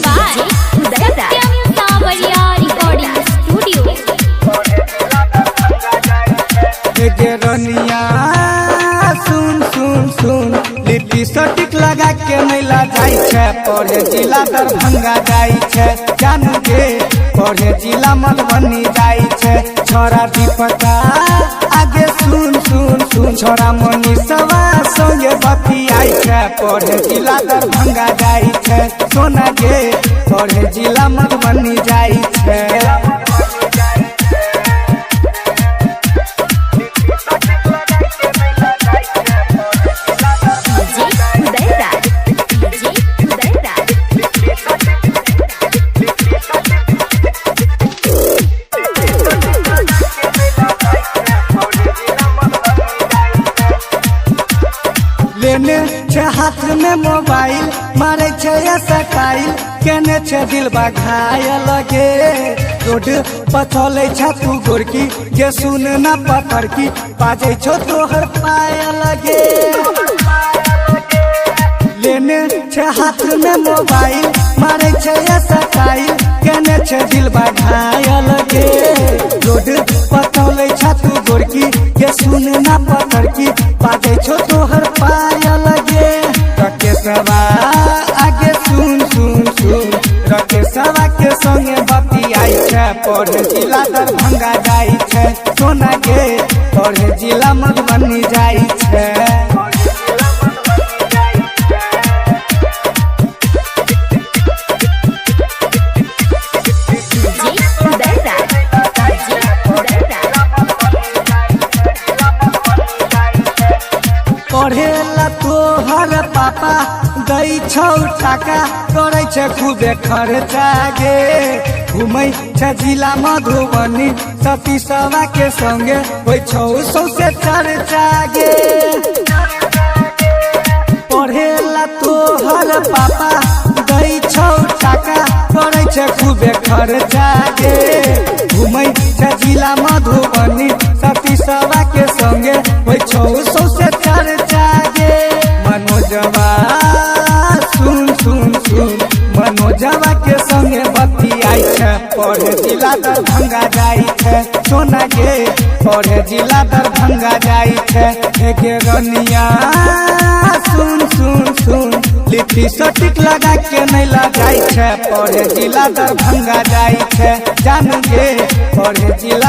by Satyam Sawariya recording studio. Raniya सुन सुन सुन, लिट्टी सटिक लगा के मेला जाय छै, पढ़े जिला दरभंगा जाय छै, जानू के पढ़े जिला मधुबनी जाय छै। छोरा दीपका आगे सुन सुन सुन, छोरा मनीषवा संगे बतियाई छै, पढ़े जिला दरभंगा जाय छै, सोना के पढ़े जिला मधुबनी जाय छै। DJ Udayraj, DJ Udayraj. लेने छै हाथ में मोबाइल, मारे छै स्टाइल, केने छै दिलबा घायल गे। रोड पर चलै छै तू गोरकी जे सुन ना पतरकी, बाजै छौ तोहर पायल गे। लेने छै हाथ में मोबाइल, मारे छै स्टाइल, केने छै दिलबा घायल गे। रोड पर चलै छै तू गोरकी जे सुन ना पतरकी, बाजै छौ तोहर पायल गे। रकेशवा आगे सुन सुन सुन, रकेशवा के संगे बतियाई छै, पढ़े जिला दरभंगा जाय छै, सोना के पढ़े जिला मधुबनी जाय छै। DJ Udayraj, DJ Udayraj. पढ़ेला तोहर पापा दै छौ टाका, करै छै खूबे खर्चा गे। घुमै छै जिला मधुबनी सतीशवा के संगे, होइ छौ सौसे चर्चा गे। पढ़ेला तोहर पापा दै छौ टाका, करै छै खूबे खर्चा गे। घुमै छै जिला मधुबनी सतीशवा के संगे, होइ छौ सौसे चर्चा गे। मनोजवा सुन सुन सुन, मनोजवा के संगे बतियाई छै, पढ़े जिला दरभंगा जाय छै, सोना के पढ़े जिला दरभंगा जाय छै। हे गे रनिया सुन सुन सुन, लिट्टी सटिक लगा के मेला जाय छै, पढ़े जिला दरभंगा जाय छै, जानू गे पढ़े जिला